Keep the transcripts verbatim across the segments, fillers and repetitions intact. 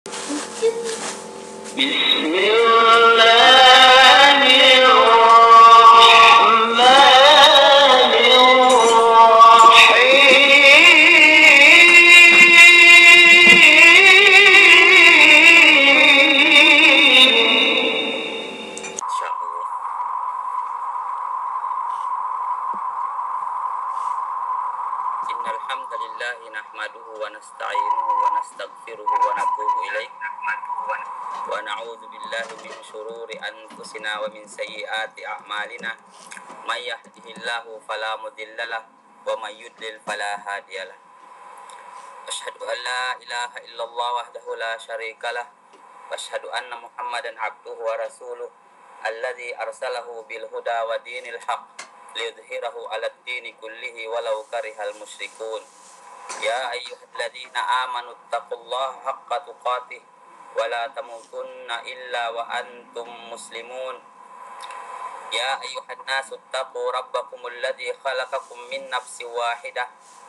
بسم الله الرحمن الرحيم. إن شاء الله. إن الحمد لله نحمده ونستعينه ونستغفره ونتوب إليه، ونعوذ بالله من شرور أنفسنا ومن سيئات أعمالنا. من يهده الله فلا مضل له، ومن يضلل فلا هادي له. أشهد أن لا إله إلا الله وحده لا شريك له، وأشهد أن محمدا عبده ورسوله، الذي أرسله بالهدى ودين الحق ليظهره على الدين كله ولو كره المشركون. يا أيها الذين آمنوا اتقوا الله حق تقاته ولا تموتن إلا وأنتم مسلمون. يا أيها الناس اتقوا ربكم الذي خلقكم من نفس واحدة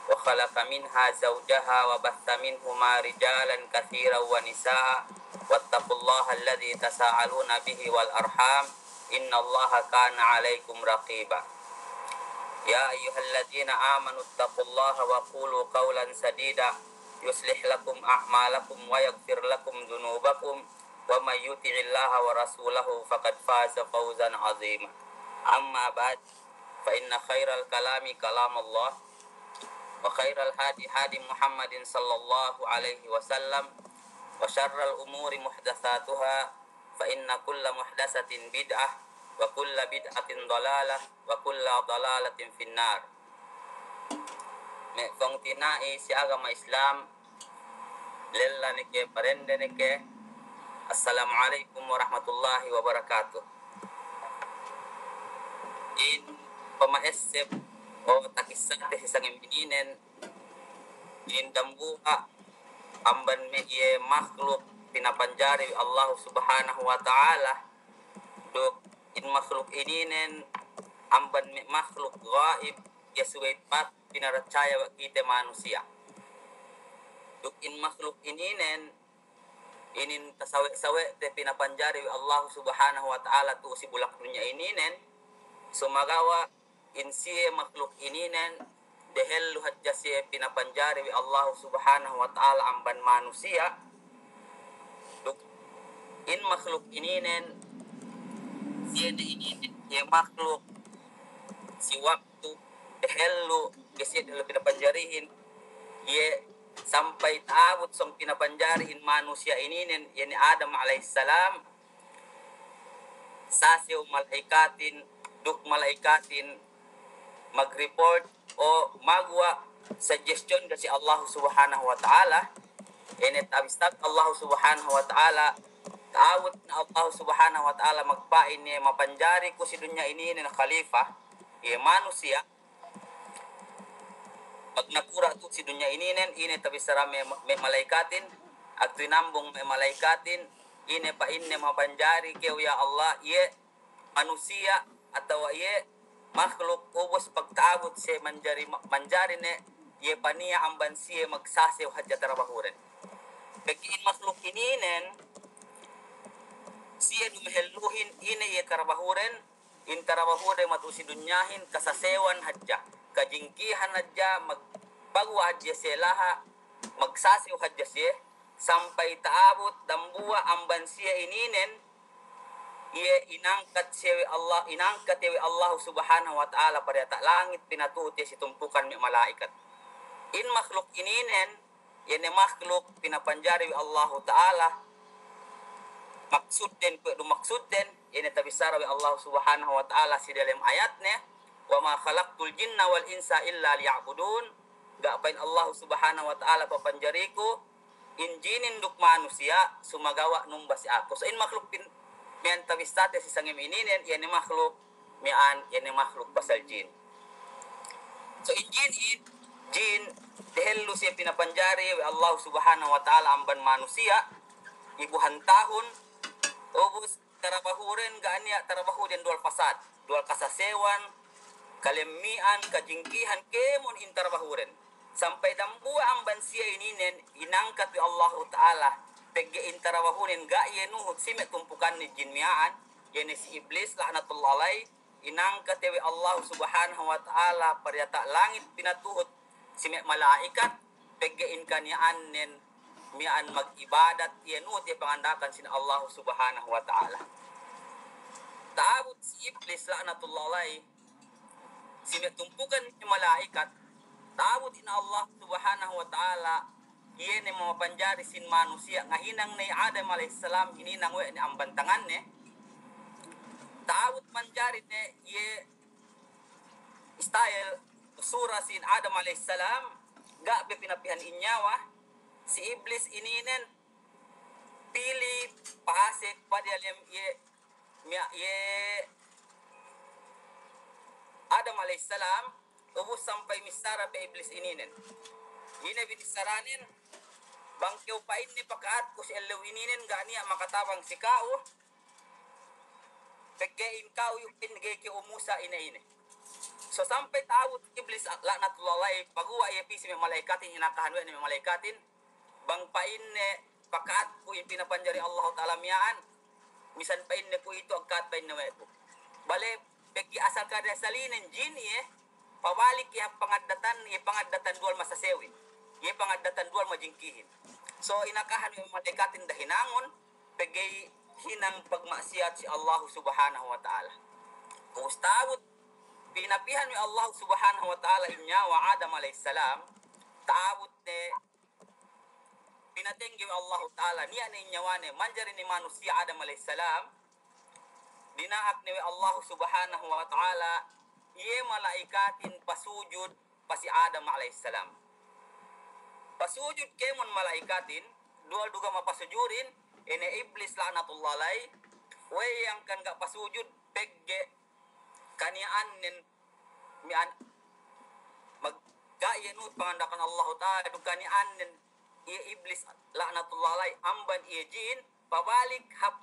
وخلق منها زوجها وبث منهما رجالا كثيرا ونساء واتقوا الله الذي تساءلون به والأرحام إن الله كان عليكم رقيبا. يا أيها الذين آمنوا اتقوا الله وقولوا قولا سديدا يصلح لكم أعمالكم ويغفر لكم ذنوبكم ومن يطع الله ورسوله فقد فاز فوزا عظيما. أما بعد، فإن خير الكلام كلام الله، وخير الهدي هدي محمد صلى الله عليه وسلم، وشر الأمور محدثاتها، فإن كل محدثة بدعة، وكل بدعة ضلالة، وكل ضلالة في النار. Me' pungtina'i si agama Islam, lella ne ke, parende ne ke, Assalamu alaikum warahmatullahi wabarakatuh. In pama'esseb o takissate si sangem ininen, in dambuwa' amban me' iye makhluk pinapanjari we' Allahu Subhanahu wa Ta'ala, duk in makhluk ininen amban me' makhluk gaib, iye subey pat pinarachaya we' kite manusiya'. Duk in makhluk ininen, inin tasawe'-sawe'te pinapanjari we' Allahu Subhanahu wa Ta'ala tu'u si bulak dunya ininen, sumagawa' in siye makhluk ininen, dehellu hadja siye pinapanjari we' Allahu Subhanahu wa Ta'ala amban manusiya', duk in makhluk ininen, siye ne ininen, iye makhluk si waktu dehellu, ke siye dehellu pinapanjarihin, iye sampay ta'abut sōng pinapanjarihin manusiya' ininen, iye ne Adam alayhis salam, sasew mala'ikatin, duk mala'ikatin mag-report o maguwa' suggestion ga si Allahu Subhanahu wa Ta'ala, ine tabissat Allahu Subhanahu wa Ta'ala, ta'abut ne Allahu Subhanahu wa Ta'ala magpa'in ne mapanjari ku si dunya ininen khalifa, iye manusiya', Pag nakura' tu'u si dunya ininen, ine tabissara me', me' mala'ikatin, ag tinambung me' mala'ikatin, ine pa'inne mapanjari kew ya Allah, iye manusiya' atawa iye makhluk ubus pagta'abut siye manjari, manjari ne iye paniya' amban siye magsasew hadja tarabahuren. Pegge' in makhluk ininen, siye du mahelluhin ine iye tarabahuren, in tarabahude matu'u si dunyahin kasasewan hadja, kajingkihan hadja, magpaguwa' hadja siye laha', magsasew hadja siye, sampay ta'abut dambuwa' amban siye ininen, iye inangkat siye we' Allah, inangkat iye we' Allahu Subhanahu wa Ta'ala pa diyata' langit, pinatuhut iye si tumpukan me' mala'ikat. In makhluk ininen, iye ne makhluk pinapanjari we' Allahu Ta'ala, maksudden kuwe' du maksudden, iye ne tabissara we' Allahu Subhanahu wa Ta'ala si delem ayatne, "Wa ma khalaqtul jinna wal insa illa liya'budun." Ga' pa'in Allahu Subhanahu wa Ta'ala papanjariku in jinin duk manusiya' sumagawa' numba si aku. So in makhluk pin-, miya'an tabissate si sangem ininen, iye ne makhluk miya'an, iye ne makhluk pasal jin. So in jin in, jin dehellu siye pinapanjari we' Allahu Subhanahu wa Ta'ala amban manusiya', ibuhan tahun, ubus tarabahuren ga' niya' tarabahuden duwal fasad, duwal kasasewan, kalemmi'an, kajingkihan, kēmon in tarabahuren. Sampay dambuwa' amban siye ininen inangkat we' Allahu Ta'ala pegge' in tarawahunen ga' iye nuhut si me' tumpukanne jin miya'an, iye ne si Iblis la'natullah alayh, inangkat iye we' Allah Subhanahu wa Ta'ala pa diyata' langit pinatuhut si me' mala'ikat, pegge' in kaniya'annen miya'an mag'ibadat, iye nuhut iye panganda'akan sin Allah Subhanahu wa Ta'ala. Ta'abut si Iblis la'natullah alayh, si me' tumpukan mala'ikat, ta'abut in Allah Subhanahu wa Ta'ala, iye ne mamapanjari sin manusiya', ngahinang ne Adam alayhis salam, hininang we' ne amban tanganne. Ta'abut manjari ne iye style sura sin Adam alayhis salam, ga' pe pinapihan in niyawa, si Iblis ininen, pili pa'asek pa diyalem iye, miya-, iye Adam alayhis salam, ubus sampay missara pe Iblis ininen. Ine binissaranen, bang kew pa'inne paka'atku si ellew ininen ga' niya' makatabang si ka'u, pegge' in ka'u iyu' pa'in ga'i kew umusa ine-ine. So sampay ta'abut Iblis la'natullah alayh, paguwa' iye pī si me' mala'ikatin, inakahan we' ne me' mala'ikatin, bang pa'inne paka'atku in pinapanjari Allahu Ta'ala miya'an, misan pa'inne kuwe'itu agka'at pa'inne we' ku. Bale, pegge' asal kade asalinen jin iye, pabalik iye pangaddatan, iye pangaddatan duwal masasewin, iye pangaddatan duwal majingkihin. So, inakahan we' me' mala'ikatin dahinangun, pegge' hinang pagma'siyat si Allahu Subhanahu wa Ta'ala. Ubus ta'abut, pinapihan we' Allahu Subhanahu wa Ta'ala in niyawa Adam alayhis salam, ta'abut ne pinatengge we' Allahu Ta'ala, niya' ne in niyawane, manjari ne manusiya' Adam alayhis salam, dina'ak ne we' Allahu Subhanahu wa Ta'ala, iye mala'ikatin pasujud pa si Adam alayhis salam. Pasujud kēmon mala'ikatin, duwal du ga' mapasujudin, ine Iblis la'natullah alayh, we' iye hangkan ga' pasujud, pegge' kaniya'annen miya'an mag-, ga' iye nuhut panganda'akan Allahu Ta'ala, duk kaniya'annen iye Iblis la'natullah alayh amban iye jin, pabalik hap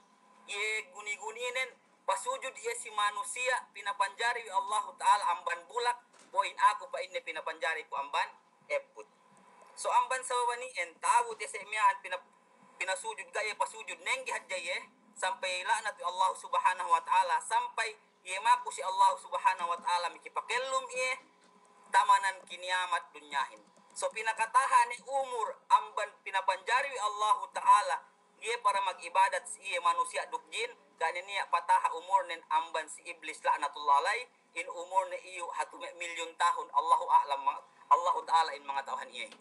iye guni-guninen, pasujud iye si manusiya' pinapanjari we' Allahu Ta'ala amban bulak, bu in aku pa'inne pinapanjari ku amban ebbut. So amban sababan iyan, ta'abut iye si miya'an pina-, pinasujud, ga' iye pasujud, nengge hadja iye, sampay la'nat we' Allahu Subhanahu wa Ta'ala, sampay iye maku si Allahu Subhanahu wa Ta'ala mikipakellum iye, tamanan kiniyamat dunyahin. So pinakataha ne umur amban pinapanjari we' Allahu Ta'ala, iye para mag'ibadat si iye manusiya' duk jin, ga' ne niya' pataha umurnen amban si Iblis la'natullah alayh, in umurne iyu' hatu me' milyun tahun, Allahu a'lam, ma-, Allahu Ta'ala in mangata'uhan iye.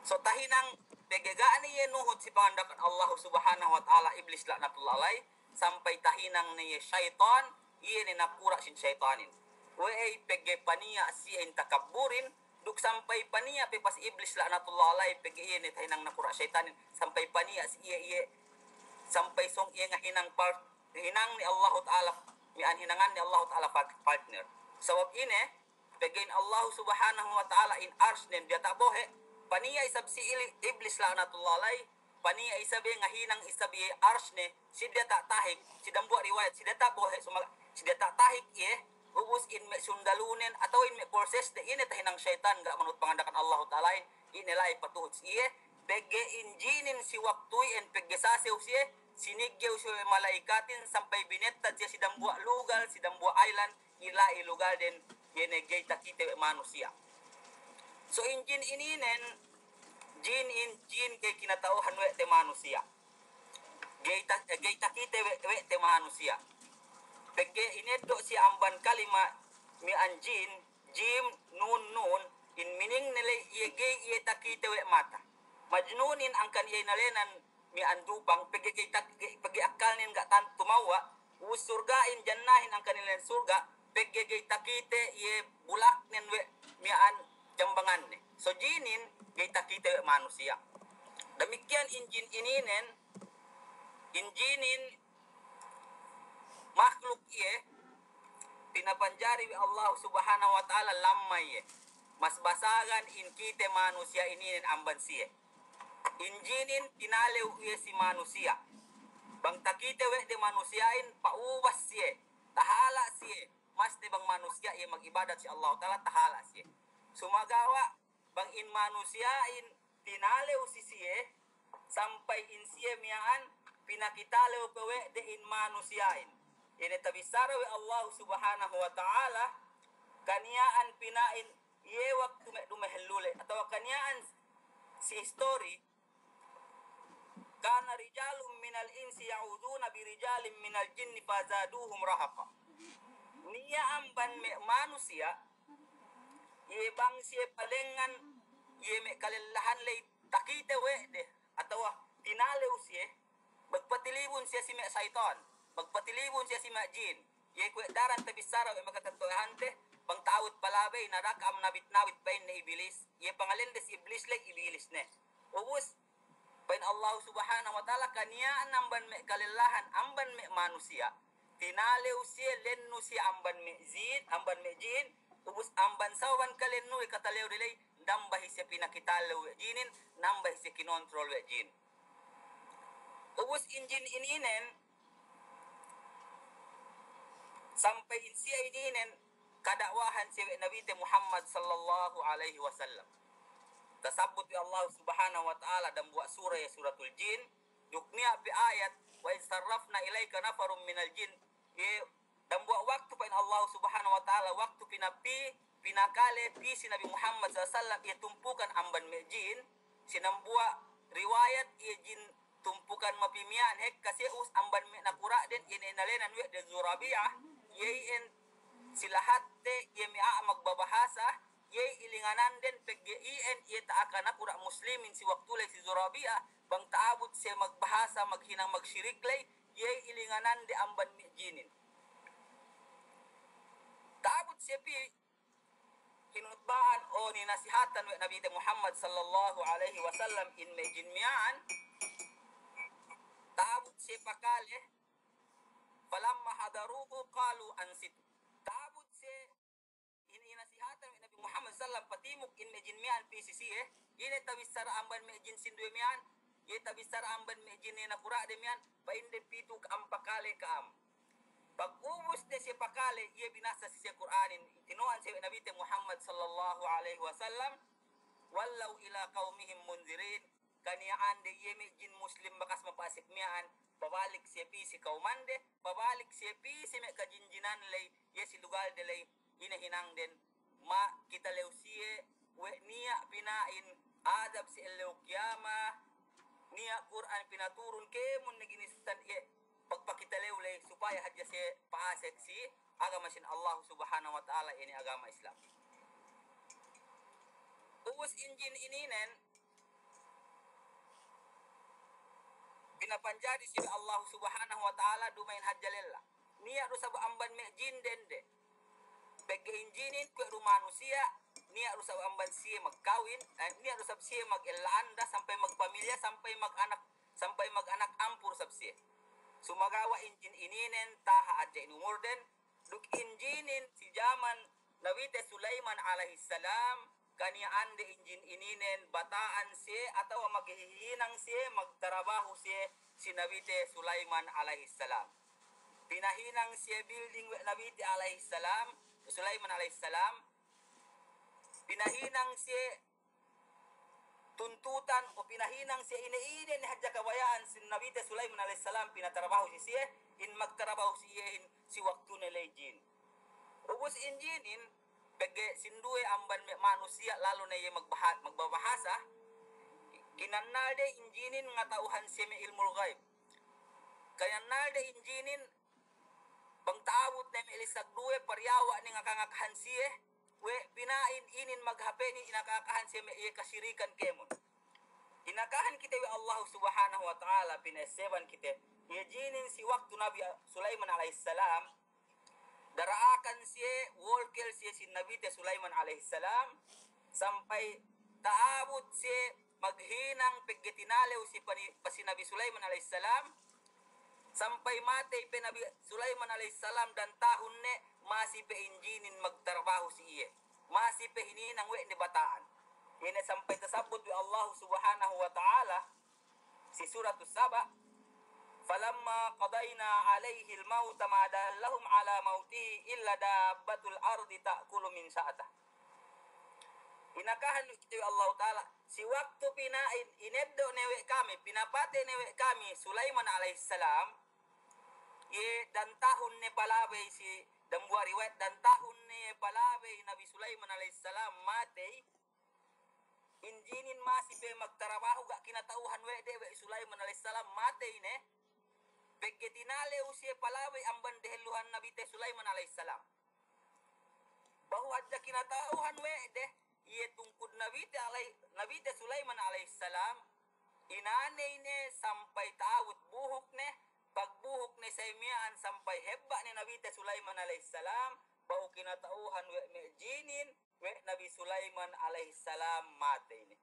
So tahinang, pegge' ga' ne iye nuhut si panganda'akan Allahu Subhanahu wa Ta'ala, Iblis la'natullah alayh, sampay tahinang ne iye saytan, iye ne nakura' sin saytanin. We'ey pegge' paniya' siye in takabburin, duk sampay paniya' pe pa si Iblis la'natullah alayh, pegge' iye ne tahinang nakura' saytanin, sampay paniya' si iye, iye, sampay sōng iye ngahinang par-, hinang ne Allahu Ta'ala, miya'an hinangan ne Allahu Ta'ala part-, partner. Sabab ine, pegge' in Allahu Subhanahu wa Ta'ala in arshnen diyata' bohe', paniya' isab si ili-, Iblis la'natullah alayh, paniya' isab iye ngahinang isab iye arshne, si diyata' tahik, si dambuwa' riwayat, si diyata' bohe', suma-, si diyata' tahik iye, ubus in me' sundalunen, atawa in me' porsesne, iye ne tahinang saytan, ga' manuhut panganda'akan Allahu Ta'alahin, iye ne la'i patuhut si iye, pegge' in jinin si waktu iyan, pegge' sasew siye, siniggew siye we' mala'ikatin, sampay binettad siye si dambuwa' lugal, si dambuwa' island, ila'i lugalden, iye ne ga'i takite we' manusiya'. So in jin ininen, jin in, jin ga'i kinata'uhan we' te manusiya'. Ga'i ta-, eh, ga'i takite we', we' te manusiya'. Pegge' ineddo' siye amban kalima miya'an jin, jim, nun, nun, in meaningne ley iye ga'i iye takite we' mata. Majnunin angkan iye inalenan miya'an dupang, pegge' ga'i tak-, ga'i, pegge' akkalnen ga' tan-, tumawwa', ubus surga'in jannahin angkan inalenan surga', pegge' ga'i takite iye bulaknen we' miya'an jambanganne. So jinin ga'i takite we' manusiya'. Damikkiyan in jin ininen, in jinin makhluk iye, pinapanjari we' Allah Subhanahu wa Ta'ala lamma iye. Mas basagan in kite manusiya' ininen amban siye. In jinin tinalew iye si manusiya'. Bang takite we' de manusiya'in pa'ubas siye, tahala' siye, mas ne bang manusiya' iye mag'ibadat si Allahu Ta'ala tahala' siye. Sumagawa' bang in manusiya'in tinalew si siye, Sampay in siye miya'an pinakitalew pe we' de in manusiya'in. Ine tabissara we' Allahu Subhanahu wa Ta'ala, kaniya'an pina'in iye waktu me' dumehellule, atawa kaniya'an si istori, kana rijalun minal insi ya'udhuna birijalin minal jinni fazaduhum rahaqa. Niya' amban me' manusiya', iye bang siye palengngan, iye me' kalellahan ley takite we' de, atawa tinalew siye, magpatilibun siye si me' saytan, magpatilibun siye si me' jin. Iye kuwe' daran tabissara we' makatatto'ehante, bang ta'abut palabey, na da'a ka'am nabit-nabit pa'inne Ibilis, iye pangalende si Ibilis ley, Ibilis ne. Ubus, pa'in Allahu Subhanahu wa Ta'ala, kaniya'an amban me' kalellahan, amban me' manusiya', tinalew siye, lennu siye amban me' jin, amban me' jin, ubus amban sababan kalennu iye katalew de ley, nambahi siye pinakitalew we' jinin, nambahi siye kinontrol we' jin. Ubus in jin ininen, sampay in siye ininen, kada'wahan siye we' Nabite Muhammad sallallahu alaihi wasallam. Tasabbut we' Allah Subhanahu wa Ta'ala dambuwa' sura iye Suratul Jin, duk niya' pe ayat, "Wa idh sarrafna ilaika nafarum minal jin." Iye dambuwa' waktu pa'in Allah Subhanahu wa Ta'ala, waktu pinapi, pinakale, pī si Nabi Muhammad sallallahu alaihi wasallam, iye tumpukan amban me' jin, si dambuwa' riwayat iye jin tumpukan mapi miya'an hekka siye us amban me' nakura'den, iye ne inalenan we' de Zu Rabi'ah, iye iyan si lahatte, iye me' a'a magbabahasa, iye ilingananden pegge' iyan iye ta'aka nakura' muslimin si waktu ley si Zu Rabi'ah, bang ta'abut siye magbahasa, maghinang magsirik ley, iye ilinganande amban me' jinin. Ta'abut siye pī hinutba'an o ninasihatan we' Nabite Muhammad sallallahu alaihi wasallam in me' jin miya'an, ta'abut siye pakale, falamma hadaruhu qalu ansitu. Ta'abut siye in, inasihatan we' Nabi Muhammad sallam patimuk in me' jin miya'an pī si siye, ine tabissara amban me' jin sinduwe miya'an, iye tabissara amban me' jin ne nakura'de miya'an, pa'inde pitu ka'am pakale ka'am. Pag'ubus ne siye pakale, iye binasa si siye Kur'anin, tinu'an siye we' Nabite Muhammad sallallahu alaihi wasallam, wallaw ila qaumihim munzirin, kaniya'ande iye me' jin muslim bakas mapasek miya'an, pabalik siye pī si kawmande, pabalik siye pī si me' kajinjinan ley, iye si lugalde ley, ine hinangden, makitalew siye, we' niya' pina'in adab si ellew kiyama, niya' Kur'an pinaturun kēmon ne ginisan iye, pagpakitalew ley, supaya hadja siye pasek si agama sin Allah Subhanahu wa Ta'ala, ine agama Islam. Ubus in jin ininen, pinapanjari siye Allah Subhanahu wa Ta'ala duma'in hadja lella. Niya' du sab amban me' jin dende. Pegge' in jinin kuwe' du manusiya', niya' du sab amban siye magkawin, eh, niya' du sab siye magella anda, sampay magpamilya, sampay maganak, sampay maganak ampu du sab siye. Sumagawa' in jin ininen taha' hadja in umurden, duk in jinin si jaman Nabite Sulaiman alaihis salam, kaniya'ande in jin ininen bata'an siye atawa maghihinang siye, magtarabahu siye si Nabite Sulaiman alaihis salam. Pinahinang siye building we' Nabite alaihis salam, Sulaiman alaihis salam. Pinahinang siye tuntutan o pinahinang siye ine-ine ne hadja kabaya'an sin Nabite Sulaiman alaihis salam pinatarabahu si siye, in magtarabahu si iyehin si waktune ley jin. Ubus in jinin, pegge' sinduwe amban me' manusiya' lalu ne iye magbaha-, magbabahasa, kinannalde in jinin ngata'uhan siye me' ilmul ghaib. Kinannalde in jinin, bang ta'abut ne me' lisag duwe, pariyawa' ne ngaka-ngakahan siye, we' pina'in inin maghapeni inaka-akahan siye me' iye kasirikan kēmon. Inakahan kite we' Allah Subhanahu wa Ta'ala, pina'esseban kite, iye jinin si waktu Nabi Sulaiman alaihis salam, dara'akan siye, wolkel siye sin Nabite Sulaiman alaihis salam, sampay ta'abut siye maghinang pegge' tinalew si pani-, pa si Nabi Sulaiman alaihis salam, sampay matey pe Nabi Sulaiman alaihis salam dan tahun ne, masi pe in jinin magtarabahu si iye. Masi pe hininang we' ne bata'an. Ine sampay tasabbut we' Allah Subhanahu wa Ta'ala si Suratus Saba, "Falamma qadayna alaihil mauta ma dallahum ala mautihi illa dabbatul ardi ta'kulu min sa'atah." Inakahan we' kite we' Allahu Ta'ala, si waktu pina-, in-, ineddo' ne we' kami, pinapatey ne we' kami Sulaiman alayhis salam, iye dantahun ne palabey si, dambuwa' riwayat, dantahun ne palabey Nabi Sulaiman alayhis salam matey, in jinin masi pe magtarabahu, ga' kinata'uhan we' de we' Sulaiman alayhis salam matey ne, pegge' tinalew siye palabey amban dehelluhan Nabite Sulaiman alayhis salam. Behu hadja kinata'uhan we' de, iye tungkud Nabite alay-, Nabite Sulaiman alayhis salam, inaney ne sampay ta'abut buhuk ne, pagbuhuk ne sa' miya'an sampay hebba' ne Nabite Sulaiman alayhis salam, behu kinata'uhan we' me' jinin, we' Nabi Sulaiman alayhis salam matey ne.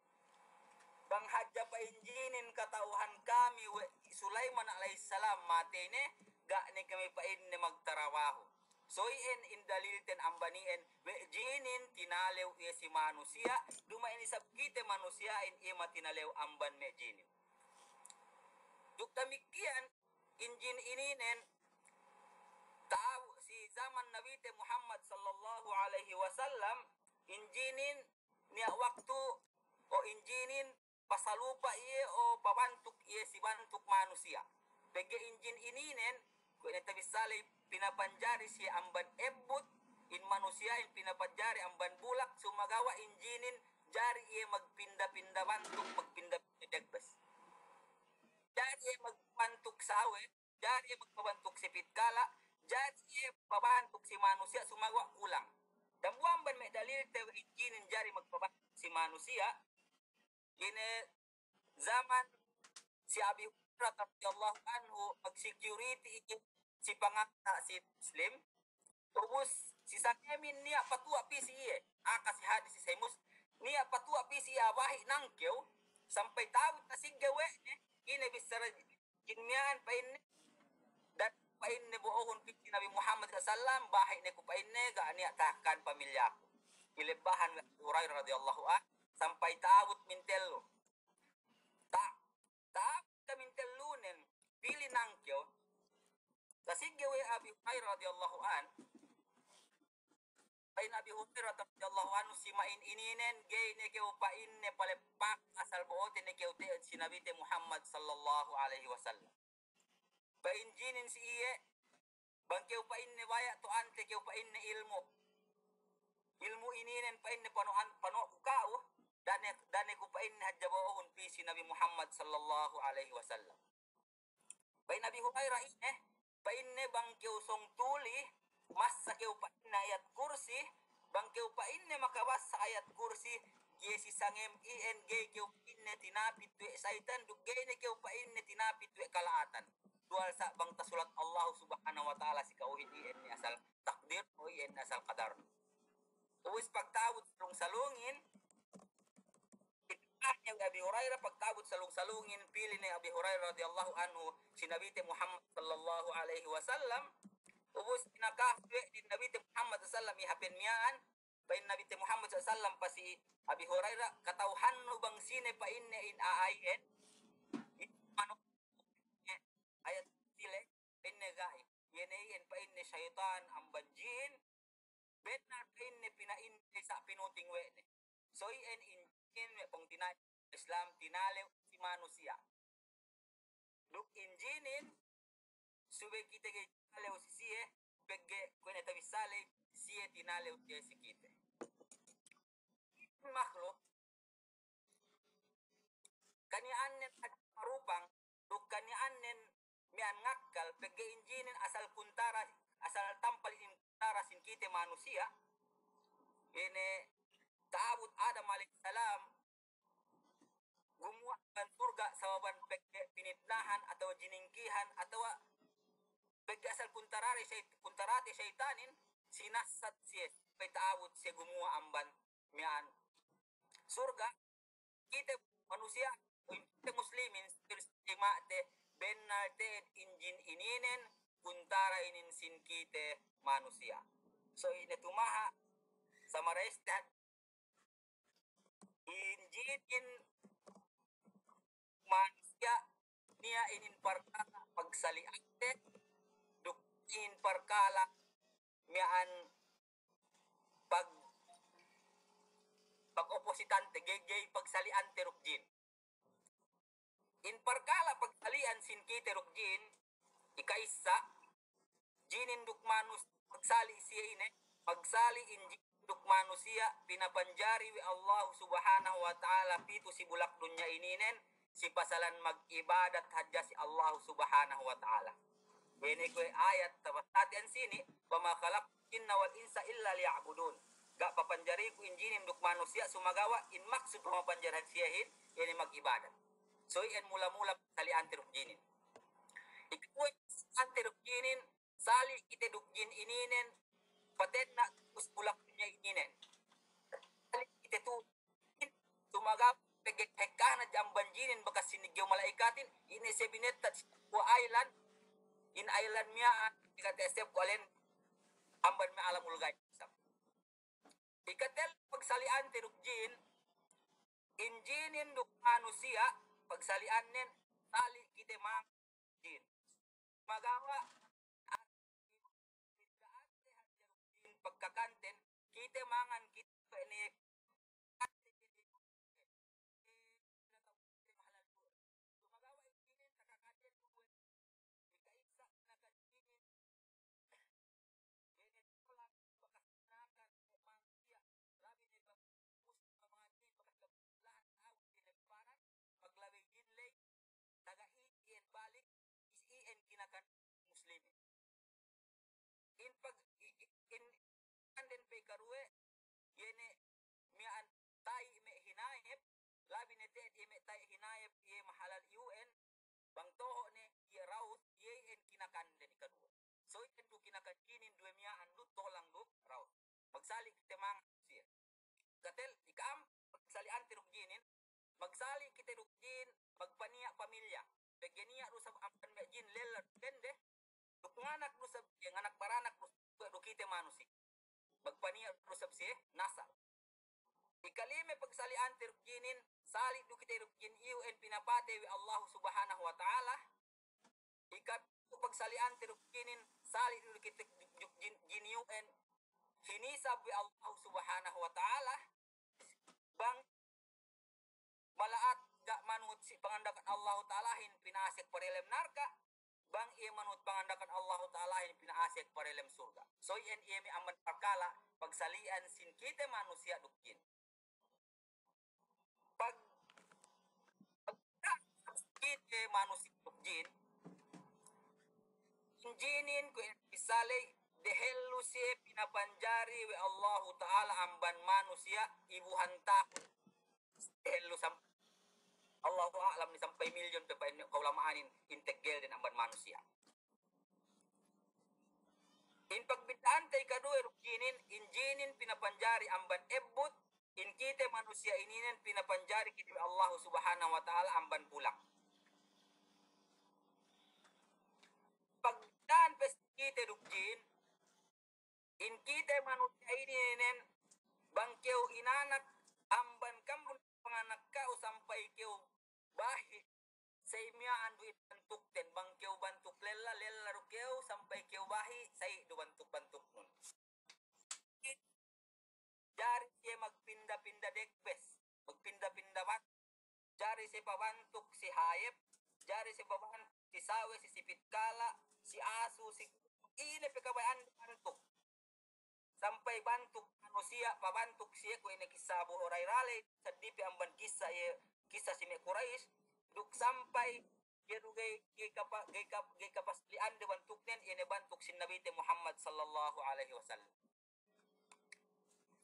Bang hadja pa'in jinin kata'uhan kami we' Sulaiman alayhis salam matey ne, ga' ne kami pa'inne magtarabahu. So iyan in dalilten amban iyan, we' jinin tinalew iye si manusiya', duma'in isab kite manusiya'in iye matinalew amban me' jinin. Duk damikkiyan, in jin ininen, ta'u si zaman Nabite Muhammad sallallahu alayhi wasallam, in jinin niya' waktu, o in jinin pasalupa iye, o pabantuk iye si bantuk manusiya'. Pegge' in jin ininen, kuwe' ne tabissā ley, pinapanjari siye amban ebbut, in manusiya'in pinapanjari amban bulak, sumagawa' in jinin jari iye magpinda-pinda bantuk, magpinda-pinda dagbas. Jari iye magpabantuk sawe, jari iye magpabantuk sipit kala', jari iye pabantuk si manusiya', sumagawa' kulang. Dambuwa' amban me' dalilte we' in jinin jari magpabantuk si manusiya', ine zaman si Abi Hurairah radiyallahu anhu magsecurity iye si pangata' si Muslim, ubus si sangemin niya' patuwa' pī si iye. Aka si hadis si Sahih Muslim, niya' patuwa' pī si iye bahi' nangkew, sampay ta'abut tasigge we' ne, ine bissara jin miya'an pa'inne, dan pa'inne bo'ohun pī si Nabi Muhammad sallallahu alayhi wasallam, bahi' ne ku pa'inne, ga' niya' tahakkan pamilyaku. Ilebbahan we' Abi Hurairah radiyallahu anhu, sampay ta'abut mintellu. Ta-, ta'abut kamintellunen, pī ley nangkew, tasigge we' Abi Hurairah radiyallahu anhu, pa'in Abi Hurairah radiyallahu anhu, si ma'in ininen, ga'i ne kew pa'inne paleppak asal bo'ote ne kew te'ed si Nabite Muhammad sallallahu alayhi wasallam. Pa'in jinin si iye, bang kew pa'inne baya' to'ante kew pa'inne ilmu'. Ilmu' ininen pa'inne pano'an, pano'ku ka'u, da'a ne, da'a ne ku pa'inne hadja bo'ohun pī si Nabi Muhammad sallallahu alayhi wasallam. Pa'in Abi Hurairah ine, pa'inne bang kew sōng tuli, massa kew pa'inne ayat kursi, bang kew pa'inne makabassa ayat kursi, iye si sangem iyan ga'i kew pa'inne tinapit we' saytan, duk ga'i ne kew pa'inne tinapit we' kala'atan. Duwal sa' bang tasulat Allahu Subhanahu wa Ta'ala si ka'uhin iyan ne asal takdir, o iyan ne asal kadar. Ubus pagta'abut salung-salungin, Ina'ahne we' Abi Hurairah, pagta'abut salung-salungin, pī ley ne Abi Hurairah radiyallahu anhu si Nabite Muhammad sallallahu alayhi wasallam. Ubus inakahan we' de Nabite Muhammad sallallahu alayhi wasallam iye hapen miya'an, pa'in Nabite Muhammad sallallahu alayhi wasallam pa si Abi Hurairah, kata'uhannu bang sine pa'inne in a'a iyan, in manuk ayat sile, pa'inne ga'i. Iye ne iyan pa'inne saytan amban jin, bennal pa'inne pina'in sa' pinuting we' ne. So iyan in jin me' pungtina'i Islam tinalew si manusiya'. Duk in jinin subey kite ga'i tinalew si siye, pegge' kuwe' ne tabissā ley siye tinalew siye si kite. Makhluk kaniya'annen marupang, duk kaniya'annen miya'an ngakkal, pegge' in jinin asal kuntara, asal tampal in kuntara sin kite manusiya'. Ine ta'abut Adam alayhis salam gumuwa' amban surga' sababan pegge' pinitnahan atawa jiningkihan atawa pegge' asal kuntarate sayt-, kuntarate saytanin, sinassat siye, pegge' ta'abut siye gumuwa' amban miya'an surga', kite manusiya', kite muslimin, kite bennal te'ed in jin ininen, kuntara inin sin kite manusiya'. So ine tumaha', summarize te, in jinin manusiya' niya' inin parkala' pagsali'ante, duk inin parkala' miya'an pag-, pag-opositante, ga'i, ga'i pagsali'ante duk jin. In parkala' pagsali'an sin kite duk jin, ika'issa, jinin duk manus-, magsali' siye ine, magsali' in jinin duk manusiya' pinapanjari we' Allahu Subhanahu wa Ta'ala pitu si bulak dunya ininen, si pasalan mag'ibadat hadja si Allahu Subhanahu wa Ta'ala. Ine kuwe' ayat tabasate ensini', "Wa ma khalaqtul jinna wal insa illa liya'budun." Ga' papanjariku in jinin duk manusiya' sumagawa' in maksud pamapanjarihan siyehin, ine mag'ibadat. So iyan mula-mula sali'ante duk jinin. Ikaduwe sali'ante duk jinin, sali' kite duk jin ininen, patenna' tu'u si bulak dunya ininen. Sali' kite tu'u, sumagawa' pegge' hekkahna hadja amban jinin bakas siniggew mala'ikatin, ine siye binetta' si kuwe' island, in island miya'an, ikate esep kuwe' alen, amban me' alamul ghaib isab. Ikatellu pagsali'ante duk jin, in jinin duk manusiya', pagsali'annen, sali' kite mangan jin. Sumagawa', bidda'ante hadja duk jin pagkakanten, kite mangan, kite pe ne, kite pe ne, sumagawa' in jinin takakaten duk we', ika'issa kinakan jinin, Bene tolak bakas kinakan me' manusiya', labi ne bakas muslim pamangandin, bakas lahat ta'u si lemparan, paglabey jin ley, taga i-, iyan balik, is iyan kinakan muslimin. In pag-, i-, i-, in, anden pe ikaruwe, iye ne miya'an ta'i me' hinayep, labi ne te'ed iye me' ta'i hinayep, iye mahalal iyu'en, bang toho' ne, iye raus, iye iyan kinakanden ikaduwe. So iyan du kinakan jinin duwe miya'an du, tolang du, raus. Magsali' kite mangan siye. Katel, ika'am, magsali'ante duk jinin, magsali' kite duk jin, magpaniya' pamilya. Pegge' niya' du sab amban me' jin lella dende, duk nganak du sab, nganak baranak du sab, duk kite manusiya'. Magpaniya' du sab siye nasal. Ikalime pagsali'ante duk jinin, sali' du kite duk jin iyu'en pinapatey we' Allahu Subhanahu wa Ta'ala. Ikapitu pagsali'ante duk jinin, sali' du kite duk jin, jin iyu'en hinisab we' Allahu Subhanahu wa Ta'ala. Bang mala'at ga' manut si pangandakan Allahu Ta'alahin pina'asek pa delem narka', bang iye manut pangandakan Allahu Ta'alahin pina'asek pa delem surga'. So iyan iye me' amban parkala' pagsali'an sin kite manusiya' duk jin. Pag, pag kite manusiya' duk jin, in jinin kuwe' bissā ley, dehellu siye pinapanjari we' Allahu Ta'ala amban manusiya' ibuhan tahun. Dehellu sam-, Allahu a'lam ne sampay milyon pe pa'in ka'ulama'anin in teggelden amban manusiya'. In pagbidda'ante ikaduwe duk jinin, in jinin pinapanjari amban ebbut, in kite manusiya' ininen pinapanjari kite we' Allahu Subhanahu wa Ta'ala amban pulang. Pagbidda'an pe si kite duk jin, in kite manusiya' ininen, bang kew inanak, amban kam du panganak ka'u sampay kew bahi', sa'i miya'an du in bantukten, bang kew bantuk lella, lella du kew, sampay kew bahi', sa'i du bantuk-bantuknun. Jari siye magpinda-pinda dekbes, magpinda-pinda bantuk. Jari siye pabantuk si hayep, jari siye pabantuk si sawe, si sipit kala', si asu, si ine pe kabaya'an bantuk. Sampay bantuk manusiya', pabantuk siye kuwe' ine kissa Abu Hurairah ley, seddili pe amban kissa iye, kissa si me' Quraish, duk sampay iye du ga'i, ga'i kapa-, ga'i kap-, ga'i kapasli'ande bantuknen, iye ne bantuk sin Nabite Muhammad sallallahu alaihi wasallam.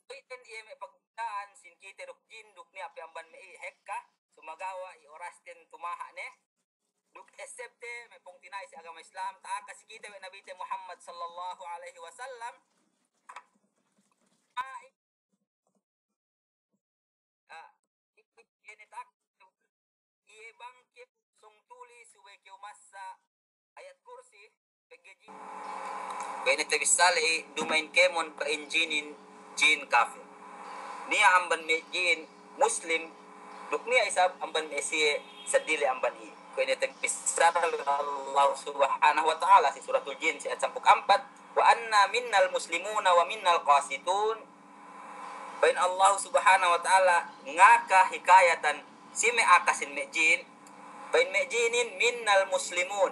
Iten iye me' pagbidda'an sin kite duk jin duk niya' pe amban me' i hekka, sumagawa' i orasten tumaha' ne. Duk esebte me' pungtina'i si agama Islam, ta'aka si kite we' Nabite Muhammad sallallahu alaihi wasallam. A'i, ah, i-, i-, iye ne ta'aka, iye bang kew sōng tuli subey kew massa Ayat Kursi, pegge' jin. Kuwe' ne tabissā ley duma'in kēmon pa'in jinin, jin kafir. Niya' amban me' jin Muslim, duk niya' isab amban me' siye seddili amban i. Kuwe' ne tabissā Allah Subhanahu wa Ta'ala si Suratul Jin si ayat sampū' ampat, "Wa anna minnal muslimuna wa minnal qasitun." Pa'in Allahu Subhanahu wa Ta'ala ngaka hikayatan si me' aka sin me' jin. Pa'in me' jinin, "Minnal muslimun."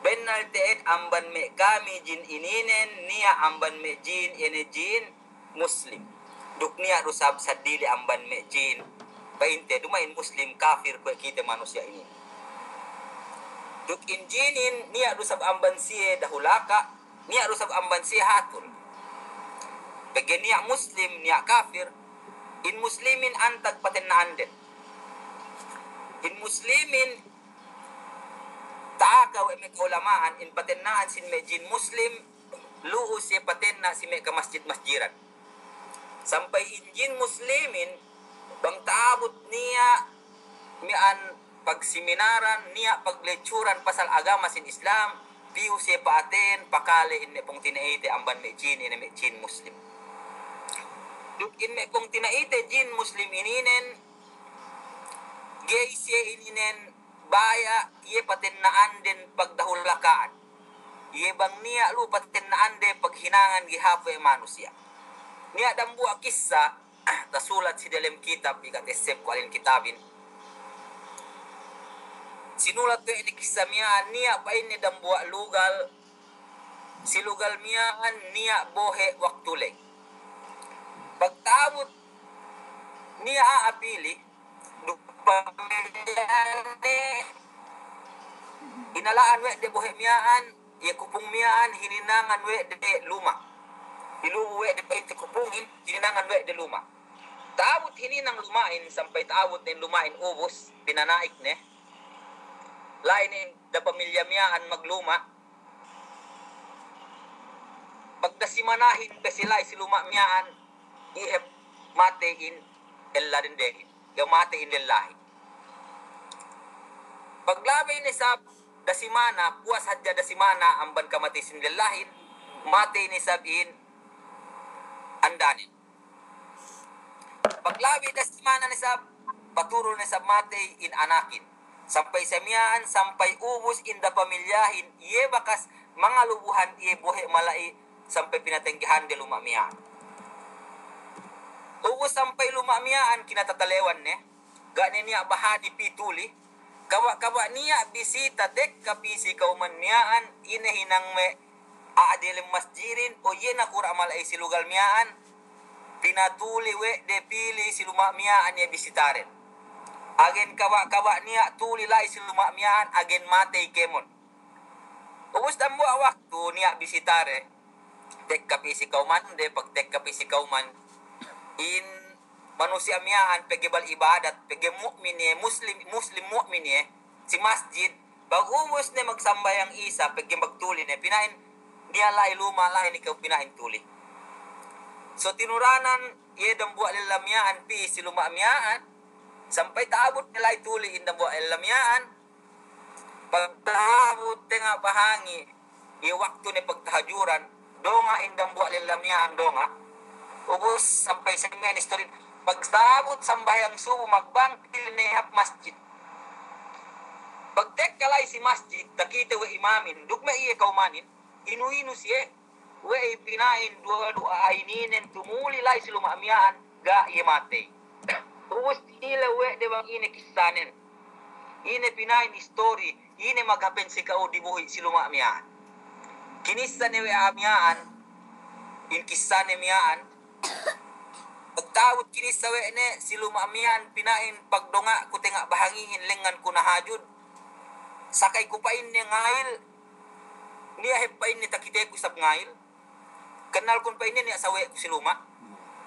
Bennal te'ed amban me' kami jin ininen, niya' amban me' jin, iye ne jin Muslim. Duk niya' du sab saddili amban me' jin. Pa'inte duma'in Muslim, kafir kuwe' kite manusiya' inin. Duk in jinin niya' du sab amban siye dahulaka, niya' du sab amban siye hatul. Pegge' niya' Muslim, niya' kafir, in Muslimin antag patenna'anden. In Muslimin, ta'aka we' me' ka'ulama'an, in patenna'an sin me' jin Muslim, lu'u siye patenna' si me' kamasjid-masjiran. Sampay in jin Muslimin, bang ta'abut niya' miya'an pagseminaran, niya' paglecturan pasal agama sin Islam, piyu siye pa'aten, pakale in me' pungtina'ite amban me' jin, ine me' jin Muslim. Duk in me' pungtina'ite jin Muslim ininen, ga'i siye ininen baya' iye patenna'anden pagdahulaka'an. Iye bang niya' lu'u patenna'ande paghinangan ga'i hāp we' manusiya'. Niya' dambuwa' kissa, tasulat si delem kitab, iga' teseb ku alin kitabin. Sinulat we' ne kissa miya'an, niya' pa'inne dambuwa' lugal, si lugal miya'an niya' bohe' waktu ley. Pagta'abut niya' a'a pili, duk pamiliyane, inala'an we' de bohe' miya'an, iye kupung miya'an, hininangan we' de luma'. Ilubu we' de pa'inte kupungin, hininangan we' de luma'. Ta'abut hininang luma'in, sampay ta'abut ne luma'in ubus, pinana'ik ne. La'i ne da pamilya miya'an magluma'. Pagdasimanahin pe si la'i si luma' miya'an, iye hep matey in ella dendehin. Ga' matey in lellahin. Paglabey ne sab dasimana, puwas hadja dasimana amban kamatey sin lellahin, matey ne sab in andanen. Paglabey dasimana ne sab, paturul ne sab matey in anakin. Sampay sa miya'an, sampay ubus in da pamilyahin, iye bakas mangalubuhan iye bohe' mala'i, sampay pinatenggehande luma' miya'an. Ubus sampay luma' miya'an kinatatalewan ne, ga' ne niya' bahani pī tuli, kaba'-kaba' niya' bisita tekka pī si kawman miya'an, ine hinang me' a'a delem masjidin, o iye nakura' mala'i si lugal miya'an, pinatuli we' de pili si luma' miya'an iye bisitaren. Agen kaba'-kaba' niya' tuli la'i si luma' miya'an, agen matey kēmon. Ubus dambuwa' waktu niya' bisitare, tekka pī si kawmande, pagtekka pī si kawman, in manusiya' miya'an pegge' bal ibadat, pegge' mu'min iye, muslim, muslim mu'min iye, si masjid, pag ubus ne magsambahayang isa, pegge' magtuli ne, pina'in niya' la'i luma', la'i ne kew pina'in tuli. So tinuranan iye dambuwa' lella miya'an pī si luma' miya'an, sampay ta'abut ne la'i tuli in dambuwa' lella miya'an, pagta'abut tenga' bahangi, iye waktu ne pagtahajuran, donga' in dambuwa' lella miya'an donga'. Ubus sampay sa miya'an istori, pagta'abut sambahayang subu magbang, pī ne hap masjid. Pagtekka la'i si masjid, takite we' imamin, duk me' iye kawmanin, inu-inu siye, we' pina'in duwa-duwa a'a ininen tumuli la'i si luma' miya'an, ga' iye matey. Ubus tinilew we' de bang ine kissanen. Ine pina'in istori, ine maghapen si ka'u dibuhi' si luma' miya'an. Kinissa ne we' a'a miya'an, in kissane miya'an. Pagta'abut kinissa we' ne si luma' miya'an pina'in pagdonga'ku tenga' bahangihin lengnganku nahajud. Sakay ku pa'inne ngayil, niya' hep pa'inne takiteku isab ngayil. Kennalkun pa'inne niya' sawe'ku si luma'.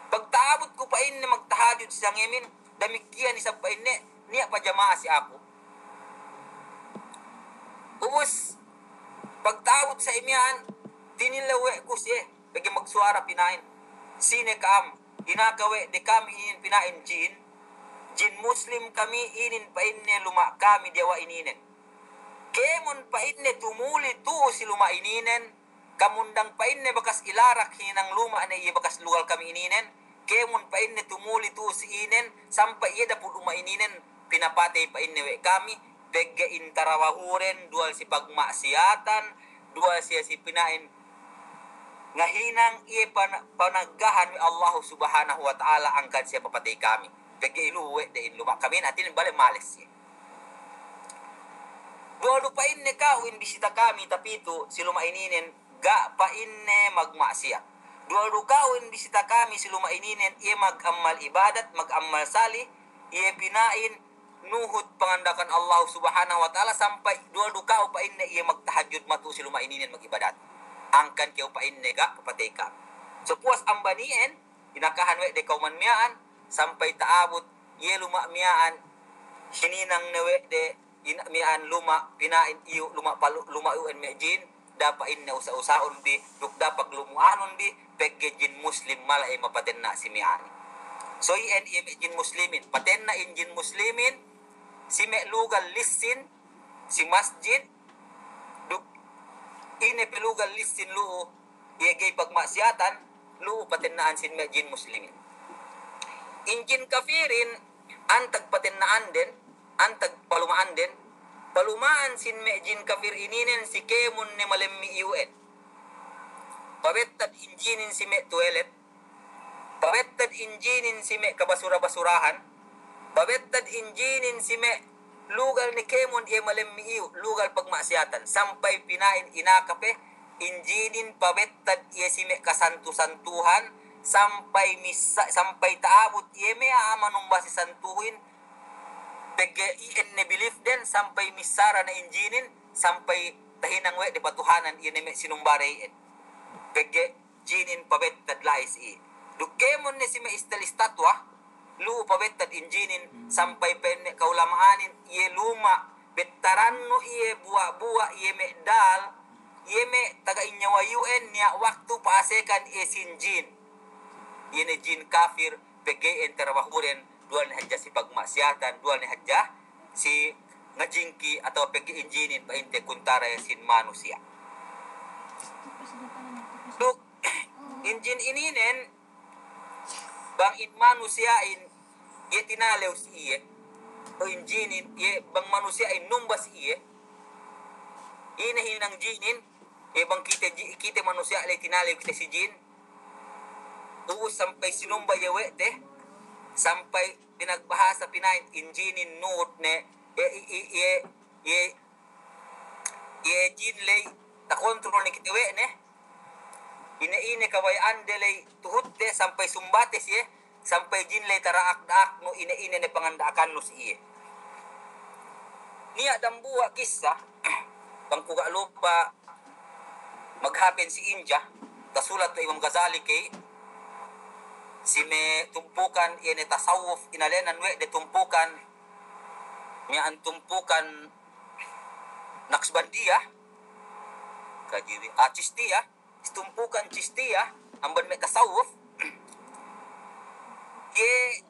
Pagta'abutku pa'inne magtahajud si sangemin, damikkiyan isab pa'inne niya' pajama'a si aku. Ubus, pagta'abut sa' miya'an, tinilew we' ku siye, pegge' magsuwara pina'in. Sine ka'am, inaka we' de kami inin pina'in jin, jin muslim kami inin pa'inne luma' kami diyawa' ininen. Kēmon pa'inne tumuli tu'u si luma' ininen, kamundang pa'inne bakas ilarak hinang luma' ne iye bakas lugal kami ininen, kēmon pa'inne tumuli tu'u si inen, sampay iye dapul luma' ininen, pinapatey pa'inne we' kami, pegge' in tarawahuren, duwal si pagma'siyatan, duwal siye si pina'in ngahinang iye pana-, panaggahan we' Allahu Subhanahu wa Ta'ala angkan siye papatey kami. Pegge' ilu we' de in luma' kami, hātinen bale males siye. Duwal du pa'inne ka'u in bisita kami tapitu si luma' ininen, ga' pa'inne magma'siyat. Duwal du ka'u in bisita kami si luma' ininen, iye mag'ammal ibadat, mag'ammal salih, iye pina'in nuhut panganda'akan Allahu Subhanahu wa Ta'ala sampay duwal du ka'u pa'inne iye magtahajjud matu'u si luma' ininen mag'ibadat. Angkan kew pa'inne ga' papatey kami. So puwas amban iyan, inakahan we' de kawman miya'an, sampay ta'abut iye luma' miya'an, hininang ne we' de ina' miya'an luma', pina'in iyu' luma' palu-, luma' iyu'en me' jin, da'a pa'inne usa'-usa'un bi, duk da'a paglumu'anun bi, pegge' jin muslim mala'i mapatenna' si miya'an. So iyan iye me' jin muslimin, patenna' in jin muslimin si me' lugal lissin si masjid, duk ine pe lugal lissin lu'u iye ga'i pagma'siyatan, lu'u patenna'an sin me' jin muslimin. In jin kafirin, antag patenna'anden, antag paluma'anden, paluma'an sin me' jin kafir ininen si kēmon ne malemmi iyu'en. Pabettad in jinin si me' tuwelet, pabettad in jinin si me' kabasura-basurahan, pabettad in jinin si me' lugal ne kēmon iye malemmi iyu', lugal pagma'siyatan, sampay pina'in inaka pe in jinin pabettad iye si me' kasantu-santuhan, sampay missa-, sampay ta'abut iye me' a'a manumba si santuhin, pegge' iyan ne belief den, sampay missara ne in jinin, sampay tahinang we' de patuhanan iye ne me' sinumba de iyan. Pegge' jinin pabettad la'i si iye. Duk kēmon ne si me' istel istatwa, lu'u pabettad in jinin, sampay pa'in me' ka'ulama'anin, iye luma' bettarannu iye buwa'-buwa' iye me' dal, iye me' taga in nyawa iyu'en niya' waktu pa'asekan iye sin jin. Iye ne jin kafir, pegge' iyan tarabahuden, duwal ne hadja si pagma'siyatan, duwal ne hadja si ngajingki atawa pegge' in jinin pa'inte kuntara iye sin manusiya'. Duk in jin ininen, bang in manusiya'in iye tinalew si iye, o in jinin iye bang manusiya'in numba si iye, ine hinang jinin, iye bang kite ji-, kite manusiya' ley tinalew kite si jin, ubus sampay sinumba iye we' te, sampay pinagbahasa pina'in in jinin nuhut ne, iye, iye, iye, iye, iye jin ley takontrol ne kite we' ne, ine-ine kabaya'ande ley tuhutte sampay sumbate siye, sampay jin ley tara'ak-da'aknu ine-ine ne panganda'akannu si iye. Niya' dambuwa' kissa, bang ku ga' lupa maghapen si India, tasulat we' Imam Ghazali key, si me' tumpukan iye ne tasawuf inalenan we' de tumpukan, miya'an tumpukan Naqshbandiyah, kajiri, ah, Chishtiyah, tumpukan Chishtiyah, amban me' tasawuf, iye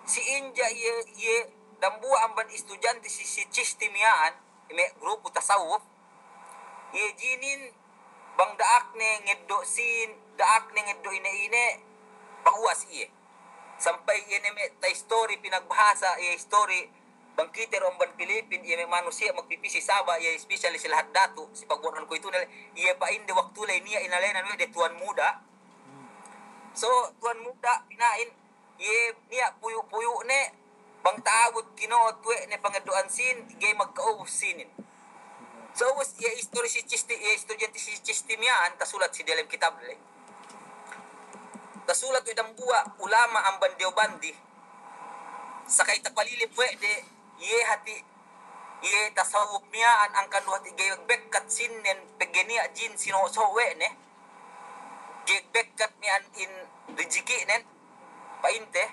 si India iye, iye dambuwa' amban istudiyante si, si Chishti miya'an, me' grupu tasawuf, iye jinin bang da'akne ngeddo' sin, da'akne ngeddo' ine-ine, paguwa' si iye. Sampay iye ne me' ta istori pinagbahasa, iye istori bang kite du amban Pilipin, iye me' manusiya' magpipī si Sabah, iye especially si lahat Datu, si pagbono'an kuwe'itu ne, iye pa'inde waktu ley niya' inalenan we' de tuwan muda. So, tuwan muda, pina'in, iye niya' puyu'-puyu' ne, bang ta'abut kino'ot we' ne pangeddo'an sin, ga'i magka'ubus sinin. So, ubus iye istori si Chishti, iye istori si Chishti miya'an, tasulat si delem kitab ley. Tasulat we' dambuwa' ulama' amban Deobandi, sakay tapalilim we' de, iye hati', iye tasawuf miya'an angkan du hati' ga'i bekkat sinen pegge' niya' jin sinoso' we' ne, ga'i bekkat miya'an in rijikinen, pa'inte,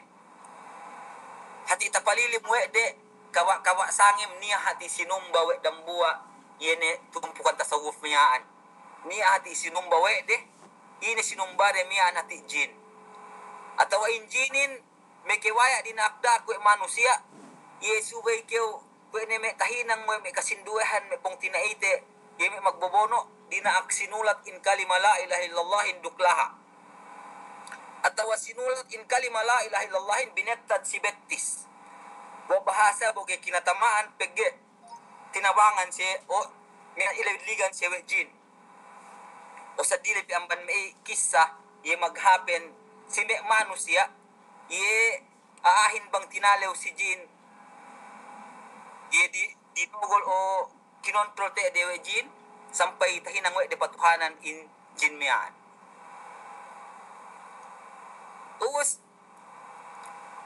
hati' tapalilim we' de, kaba'-kaba' sangem niya' hati' sinumba we' dambuwa', iye ne tumpukan tasawuf miya'an. Niya' hati' sinumba we' de, ine sinumba de miya'an hati' jin. Atawa in jinin, meke waya' dina'ak-da'ak we' manusiya', iye subey kew, we' ne me' tahinang we' me' kasinduwehan me' pungtina'ite, iye me' magbobono', dina'ak sinulat in kalima la ilaha illallahin duk laha'. Atawa sinulat in kalima la ilaha illallahin binettad si bettis. Bo bahasa bo ga'i kinatama'an pegge' tinabangan siye, o, me' ililigan siye we' jin. O sadile pe amban me' kissa, iye maghapen si me' manusiya', iye a'ahin bang tinalew si jin, iye di, dinogol o kinontrol te'ed we' jin, sampay tahinang we' de patuhanan in jin miya'an. Ubus,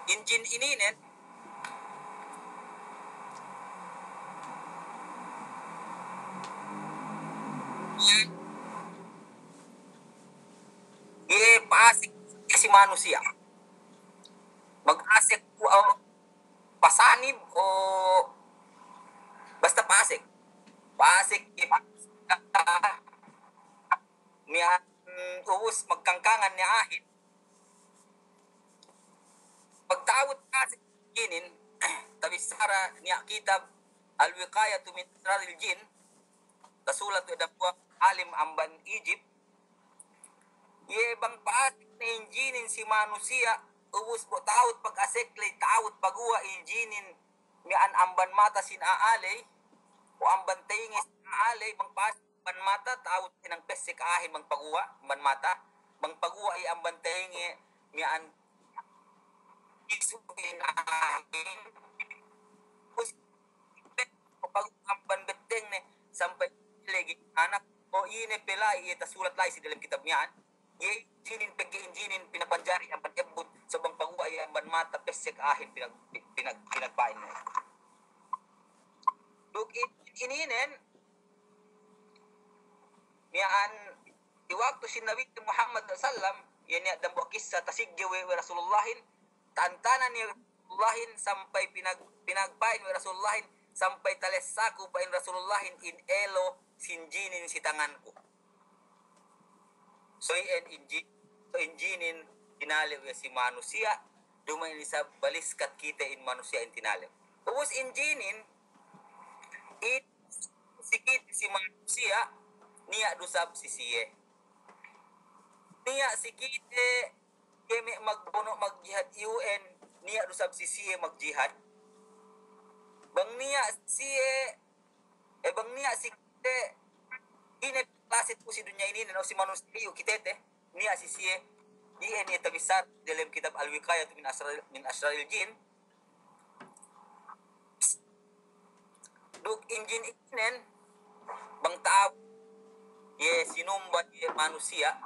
in jin ininen, iye pa'asek si manusiya'. Mag'asek, o, pasanib, o, basta pa'asek. Pa'asek, iye pa'asek. Miya'an ubus magkangkangan niya' a'ahin. Pagta'abut pa'asek inin, tabissara niya' kitab Al-Wiqayatu min Asraril Jin, tasulat we' dambuwa' alim amban Egypt, iye bang pa'asek ne in jinin si manusiya', ubus bu ta'abut pag'asek ley, ta'abut paguwa' in jinin miya'an amban mata sin a'a ley, o amban tayinge sin a'a ley, bang pa'asek amban mata, ta'abut hinang pessek a'ahin bang paguwa', amban mata, bang paguwa' iye amban tayinge miya'an isu in a'ahin. Ubus amban bettengne sampay lagi anak, o ine pe la'i iye tasulat la'i si delem kitab miya'an. Iye in jinin, pegge' in jinin pinapanjari amban ebbut, so bang paguwa' iye amban mata, pessek a'ahin pinag-, pinag-, pinagpa'in ne. Duk in, ininen, miya'an si waktu sin Nabi Muhammad sallallahu alaihi wasallam, iye niya' dambuwa' kissa tasigge we', we' Rasulullahin, ta'antanan iye Rasulullahin sampay pinag-, pinagpa'in we' Rasulullahin, sampay talessaku pa'in Rasulullahin in elo sin jinin si tanganku. So iyan in ji-, so in jinin tinalew iye si manusiya', duma'in isab baliskat kite in manusiya' in tinalew. Ubus in jinin, in si kite si manusiya', niya' du sab si siye. Niya' si kite, iye me' magbono' magjihad U N, niya' du sab si siye magjihad. Bang niya' si siye, e bang niya' si kite, ine klase tu'u si dunya ininen, o si manusiya' iyu' kitete, niya' si siye, iye niya' tabissara delem kitab Al-Wiqayatu min Asrar-, min Asraril Jin. Duk in jin inen, bang ta'abut iye sinumba iye manusiya',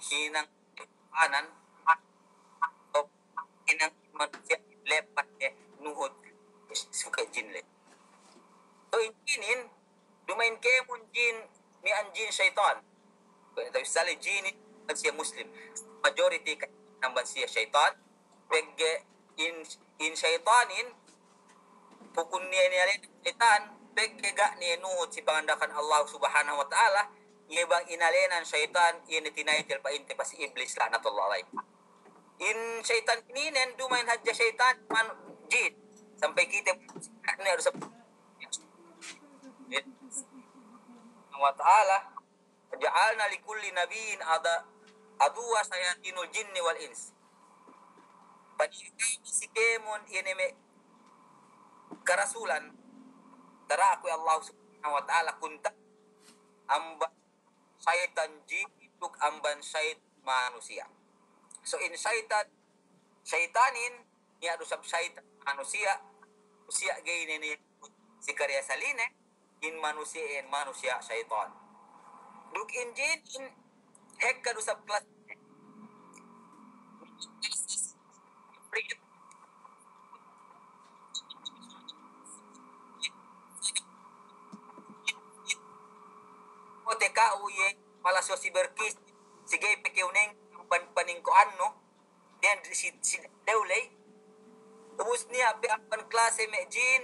hinang anan, hinang manusiya' lepat iye nuhut si suke' jin le. So in jinin, duma'in kēmon jin, miya'an jin seyitan. Tabissara jinin amban siye Muslim. Majority ka-, amban siye seyitan. Pegge' in, in seyitanin, hukun niya' inalenan seyitan, pegge' ga' niya' nuhut si panganda'akan Allah Subhanahu wa Ta'ala, iye bang inalenan seyitan, iye ne tinitle pa'inte pa si Iblis la'natullah alaih. In seyitan ininen duma'in hadja seyitan man jin. Sampay kite ne harus wa ta'ala, "Wa ja'alna li kulli nabiyyin ada-, aduwwa shayatinil jinni wal ins." Pani'in kami si kēmon iye ne me' karasulan, taraku Allah Subhanahu wa Ta'ala kunta amban seyitan jin duk amban seyitan manusiya'. So in seyitan, seyitanin, niya' du sab seyitan manusiya', manusiya' ga'i ne niya' si kariya saline, in manusiya' iyan manusiya' seyitan. Duk in jinin, hekka du sab kelas. Kote ka'u iye, pala so si Berkis, si ga'i pe kew neng, pan-, paningko'annu, den si, si Dewley. Ubus niya' pe amban klase me' jin,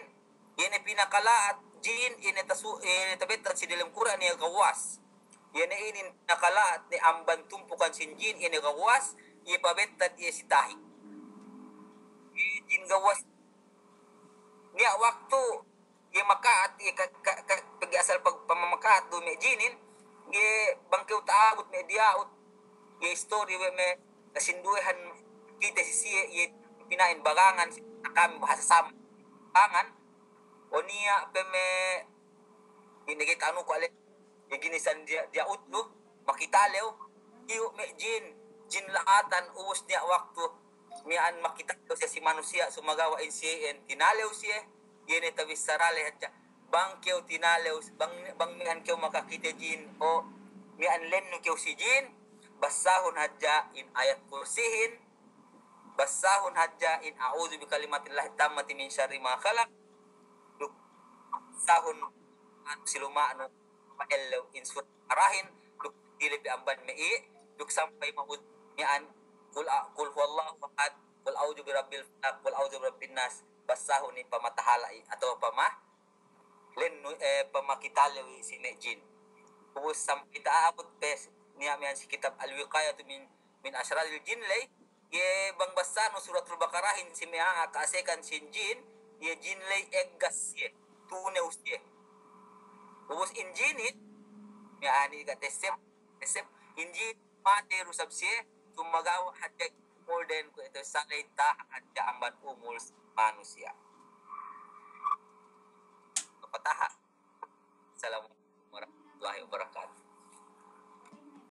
iye ne pinakala'at jin, iye ne tasu-, iye ne tabettad si delem Kur'an iye Gawwas. Iye ne inin pinakala'at ne amban tumpukan sin jin, iye ne Gawwas, iye pabettad iye si Tahi. Iye jin Gawwas. Niya' waktu iye maka'at, iye ka-, ka-, ka-, pegge' asal pag-, pamamaka'at du me' jinin, iye bang kew ta'abut me' diya'ut, iye istori we' me' kasinduwehan kite si siye, iye pina'in bagangan, si kami bahasa Samat bagangan, o niya' pe me' ine ga'i ta'anuku ale, Iye ginisan diya', diya' utlu, makitalew, iyu' me' jin, jin la'atan, ubus niya' waktu, miya'an makitalew siye si manusiya', sumagawa' in siye iyan tinalew siye, iye ne tabissara ley hadja. Bang kew tinalew, bang, bang miya'an kew makakite jin, o miya'an lennu kew si jin, basahun hadja in ayat kursihin, basahun hadja in a'udzu bikalimatillahi tammati min syarri ma khalaq, duk basahun anu si luma'nu, pa'ellew in surat Baqarahin, duk dili pe amban me' i, duk sampay ma'ud miya'an, qul a-, qul huwallahu ahad, qul a'udzu birabbil falaq, qul a'udzu birabbin nas, basahun in pamatahala' i, atawa pama, lennu, eh, pamakitalew i si me' jin. Ubus sampay ta'abut pe niya' miya'an si kitab Al-Wiqayatu min, min Ashraril Jin ley, iye bang basanu Suratul Baqarahin si me' a'a ka'asekan sin jin, iye jin ley eggas siye, tunew siye. Ubus in jinin, miya'an i ga' tesep, tesep, in jin matey du isab siye, sumagawa' hadja umulden kuwe' itu saley taha' hadja amban umul manusiya'. Pataha'. Assalamu